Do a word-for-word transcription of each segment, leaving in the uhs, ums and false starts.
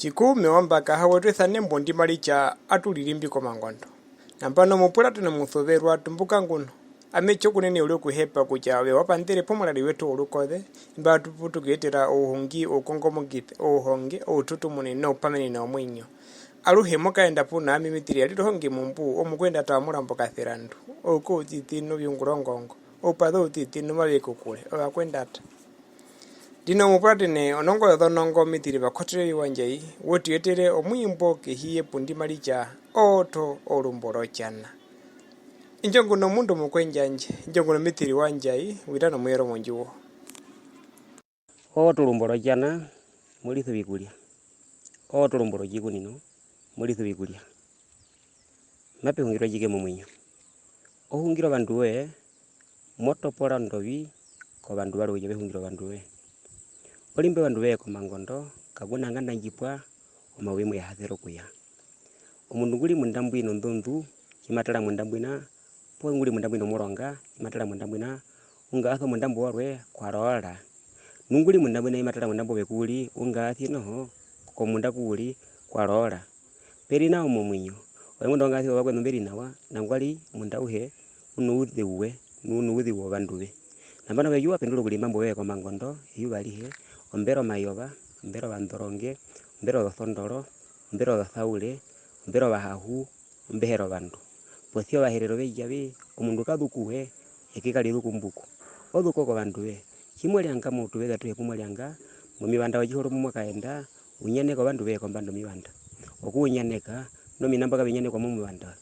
Tjikuume wambaka hawe twe sana embo ndi mari tja atu riri mbi komangondo. Nambano mupuratene omusuverwa tumbuka nguno. Ame tjokunene uriri okuhepa kutja ove wa panḓere pomurari wetu worukoze, imba atu putu okuyetera ouhungi, oukongomokise, ouhonge, oututumune noupamenene womuinyo. Aruhe mo kaenda puna ami mitiri ya riro honge mumbu, omukwenda ta murambo kaserandu, ouko utsitsi noviungura ongongo, oupaze utsitsi nomaveko kure, ovakwendata. Ndino mupuratene onongo yozonongo mitiri vakotere viwandjai, wotu yetere omuimbo kehi yepundi mari tja ooto orumbo rotjana. Indjo nguno omundu omukwendjandje, indjo nguno mitiri wandjai, wira nomuyero mondjuwo. Ooto orumbo rotjana, moriso vikurya. Ooto orumbo rotjikunino, moriso vikurya. Mape hungirwa tjike momuinyo? Ohungire ovandu voye, mo topora ondovi kovandu varwe kutja ve hungire ovandu voye. Orimbe ovandu voye komangondo, kaku na nganda ndji pwa omawi imwe ya hasere okuya. Omundu ngu ri munda mbwi nondondu, tji ma tara munda mbwina, poo ngu ri munda mbwi nomuronga, tji ma tara munda mbwina, ungaasa omunda mbwi warwe kwa roora. Nu ngu ri munda mbwina, tji ma tara munda mbwi ove ku u ri, ungaasi noho komunda ku u ri kwa roora. Pe ri nao momuinyo. Ove ngunda u ngaasi ovakweṋu mbe ri nawa, nangwari munda auhe u nouzeu we, nu u nouzeu wovandu ve. Nambano ove tji wa pendura okurimba imbo voye komangondo, eyuva arihe, ombera omayova, ombera ovandoronge, ombera ozosondoro, ombera ozosaure, ombera ovahahu, ombehera ovandu. Posi ya Ovaherero ve tja vi, omundu ka zu ku we, eke kari zu ku mbuku. O zu ko kovandu ve. Tji mo ryanga moutuveze atuhe pu mo ryanga, momivanda vyotjihuro mu mo kaenda, u nyaneka ovandu ve kombanda yomivanda. Okuunyaneka, noviṋa mbo kave nyanekwa momuvanda.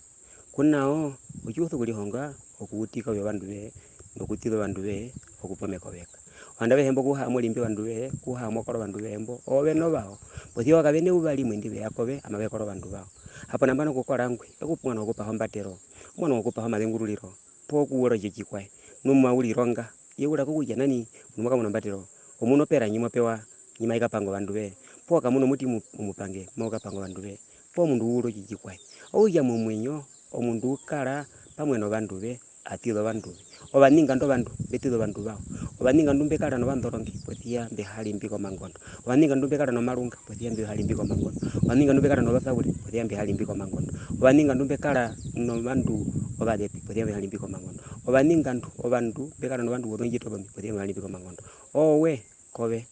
Ku nao, otji u sokurihonga okuutika ovandu ve, nokuṱiza ovandu ve okupomeka oveka. Ovandu avehe mbo ku ha mo rimbi ovandu ve, ku ha mo kara ovandu ve mbo, oove novao. Posi ya kave neuva rimwe ndi ve ya kove, amave kara ovandu vao. Hapo nambano okukara ngwi, e ku pu omuano wokupaha ombatero, omuano wokupaha omazengururiro, poo kuura otjo tjikwaye. Nu ma urironga, ye ura kokutja nani, omundu mo kamuna ombatero, omu na opera ndji mo pewa, ndji mai kapanga ovandu ve, poo kamu na omuti mu-, omupange, mau kapanga ovandu ve, poo omundu u ura otjo tjikwaye. Okutja momuinyo, omundu u kara pamwe novandu ve, a ṱiza ovandu ve. Ovaningandu ovandu mbe ṱiza ovandu vao. Ovaningandu mbe kara novandoronge, posi ya mbe ha rimbi komangondo. Ovaningandu mbe kara nomarunga, posi ya mbe ha rimbi komangondo. Ovaningandu mbe kara novasaure, posi ya mbe ha rimbi komangondo. Ovaningandu mbe kara novandu ovazepe, posi ya mbe ha rimbi komangondo. Ovaningandu ovandu mbe kara novandu vozondjito zombi, posi ya mbe ha rimbi komangondo. Owe kove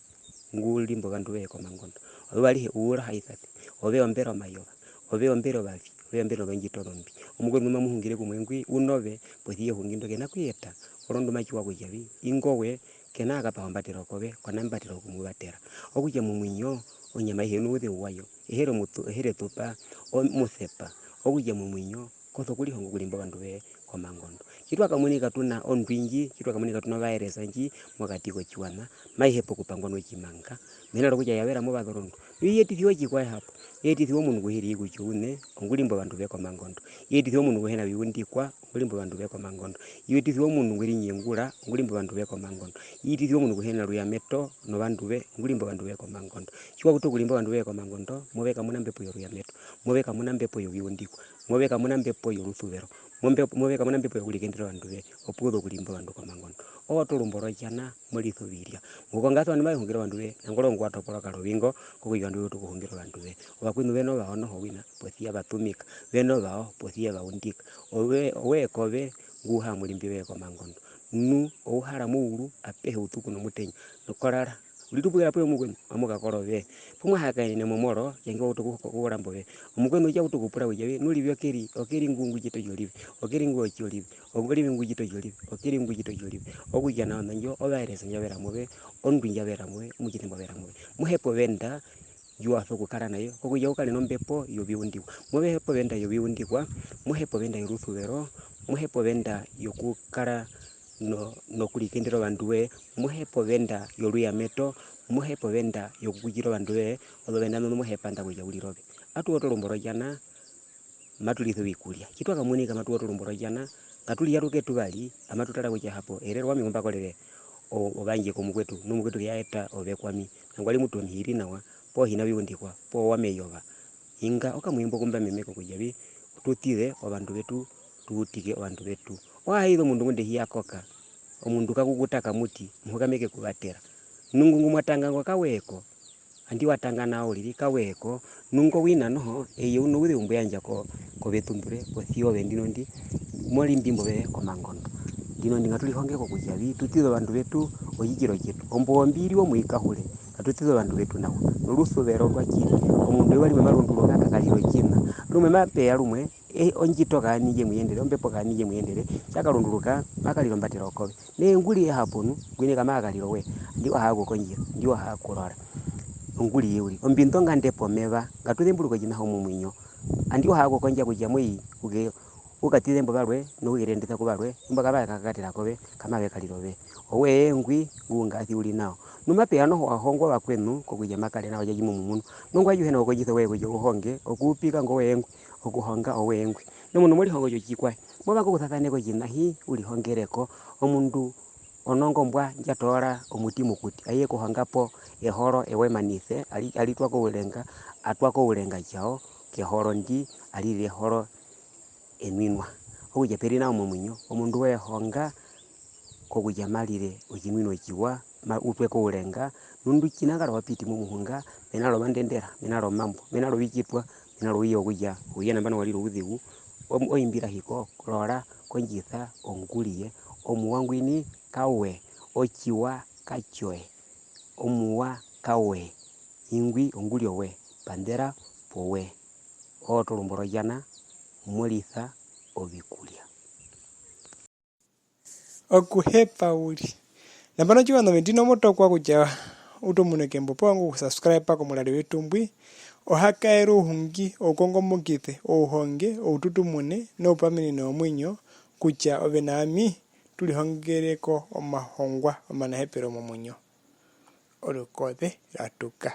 ngu rimba ovandu voye komangondo. Ove arihe u ura haisase. Ove ombera omayova. Ove ombera ovavi. Ove ombera ozondjito zombi. Omukweṋu ma mu hungire kumwe ngwi, u nove, posi ya ehungi ndo ke na kuyeta. Orondu ma tjiwa kutja vi, ingo we, ke na kapaha ombatero kove, ko na mbatero yokumuvatera. Okutja momuinyo, onyama aihe i nouzeu wayo, ehere omutu-, ehere etupa, omusepa. Okutja momuinyo, ko sokurihonga okurimba ovandu voye komangondo. Tji twa kamunika tu na ondwi ndji, tji twa kamunika tu na ovaeresa ndji mokati kotjiwaṋa, mai hepa okupangwa notjimanga. Mena rokutja ya vera movazorondu. Nu i yetisiwa otjikwaye hapo. I yetisiwa omundu ngu he ri kutja ouṋe, ongu rimba ovandu ve komangondo. I yetisiwa omundu ngu hi na viundikwa, ongu rimba ovandu ve komangondo. I yetisiwa omundu ngu ri nyengura, ongu rimba ovandu ve komangondo. I yetisiwa omundu ngu hi na ruyameto novandu ve, ongu rimba ovandu ve komangondo. Tji wa utu okurimba ovandu ve komangondo, mo ve kamuna ombepo yoruyameto, mo ve kamuna ombepo yoviundikwa, mo ve kamuna ombepo yorusuvero, mo mbe-, mo ve kamuna ombepo yokurikendera ovandu ve, opu u za okurimba ovandu komangondo. Ooto orumbo rotjana, moriso ovirya. Muhuka ngaasi ovandu mave hungire ovandu ve, nangwari ongwa toporoka rovingo, kokutja ovandu ve utu okuhungira ovandu ve. Ovakweṋu ve novao noho wina, posi ya va tumika, ve novao, posi ya va undika. Ove, ove kove, ngu ha murimbi ve komangondo. Nu, ouhara mouru, apehe utuku nomutenya, nokorara. U ritupukira pu ye omukweṋu, amu kakora ove. Pu mwa hakaenene momoro, tjandje wa utu oku-, okuramba ove. Omukweṋu otja utu okupura kutja, nu rive oke ri, oke ri ngu ngu tjita otjorive, oke ri ngu otjorive, oke ri ngu tjita otjorive, oke ri ngu tjita otjorive. Okutja nao nandjo, ovaeresa ndja vera move, ondwi ndja vera move, omutjise mbwa vera move. Mo hepa ovenda, ndji wa sokukara na yo, kokutja u kare nombepo yoviundikwa. Mo hepa ovenda yoviundikwa, mo hepa ovenda yorusuvero, mo hepa ovenda yokukara no-, nokurikendera ovandu voye, mo hepa ovenda yoruyameto, mo hepa ovenda yokukutjira ovandu voye, ozovenda nḓo mo hepa nḓa kutja u rire ove. Atu utu orumbo rotjana, matu risa ovikurya. Tji twa kamunika matu utu orumbo rotjana, ngatu riyaruke tuvari, amatu tara kutja hapo, erero owami ngu mba korere o-, ovandje komukwetu, nu omukwetu ke ya eta ove kwami. Nangwari mutu omundu hi ri nawa, poo hi na viundikwa, poo wa meyova. Inga okamwimbo ku mba memeka kutja vi, tu ṱize ovandu vetu, tu utike ovandu vetu. O ha haiza omundu ngunda hi ya koka, omundu ka kukuta kamuti, muhuka me ke ku vatera. Nu ngu ngu mwa tanga ngo ka weko, Andi wa tanga nao uriri, kawee ko. Nu ngo wina noho, eye u nouzeu mbu yandja ko-, koveṱunḓure, posi ya ove ndino ndi, mo ri mbi mbove komangondo. Ndino ndi ngatu rihonge kokutja vi, tu ṱize ovandu vetu otjitjiro tjetu. Omboo mbi ri omuikahure, ngatu ṱize ovandu vetu nawa. Norusuvero rwa tjiri, omundu ewa rimwe ma runduru ka karira otjiṋa. Rumwe mape ya rumwe, e-, ondjito kaaṋi ndje mu yendere, ombepo kaaṋi ndje mu yendere, tja karunduruka, ma karira ombatero okove. Nenguri ehapo nu, ngwina kama karira owe, andi wa haa kukondjisa, andi wa haa kurora. Onguri ye uriri. Ombinḓo nga nde pomeva, ngatu zemburuke otjiṋa ho momuinyo. Andi wa haa kukondja kutja moi, uke-, u ka ṱize mbo varwe, nokukerendisa ku varwe, imbo kamaave kakakatera kove, kamaave karira ove. Owee ngwi, ngu ngasi u ri nao. Nu mape ya noho wa hongwa ovakweṋu, kokutja ma kare nao tjatji mo mu munu. Nu ongwaye tji u hi na kukondjisa owee kutja u honge, okuupika ngo owee ngwi, okuhonga owee ngwi. Nu omundu mo rihongo tjotjikwaye. Mo vanga okusasaneka otjiṋa hi u rihongere ko. Omundu onongo mbwa ndja toora omuti mokuti, ai ye kuhonga po ehoro ewa emanise, ari-, ari twa kourenga, a twa kourenga tjao kehoro ndi, ari rire ehoro enwinwa. Okutja pe ri nao momuinyo, omundu we honga kokutja ma rire otjinwinwa otjiwa, ma-, u twe kourenga, nu ndu tjina nga ri wa piti momuhunga, mena rovandendera, mena romambo, mena rovitjitwa, mena rouye wokutja ouye nambano wa rire ouzeu, om-, oimbirahi ko, rora, kondjisa, onguriye, omuwa ngwini, kawe, otjiwa, katjoye, omuwa, kawe, ingwi, onguri owe, pandera, powe, ooto rumbo rojana, morisa, ovikurya. Okuhepa uri. Nambano, tjiwana ove ndino mo tokwa kutja u tu mune kembo, poo u vanga okusubscriba komurari wetu mbwi, o ha kaere ouhungi, oukongomokise, ouhonge, oututumune, noupaminino womuinyo, kutja ove na ami tu rihongere ko omahongwa omanahepero momuinyo. Orukoze rwa tuka.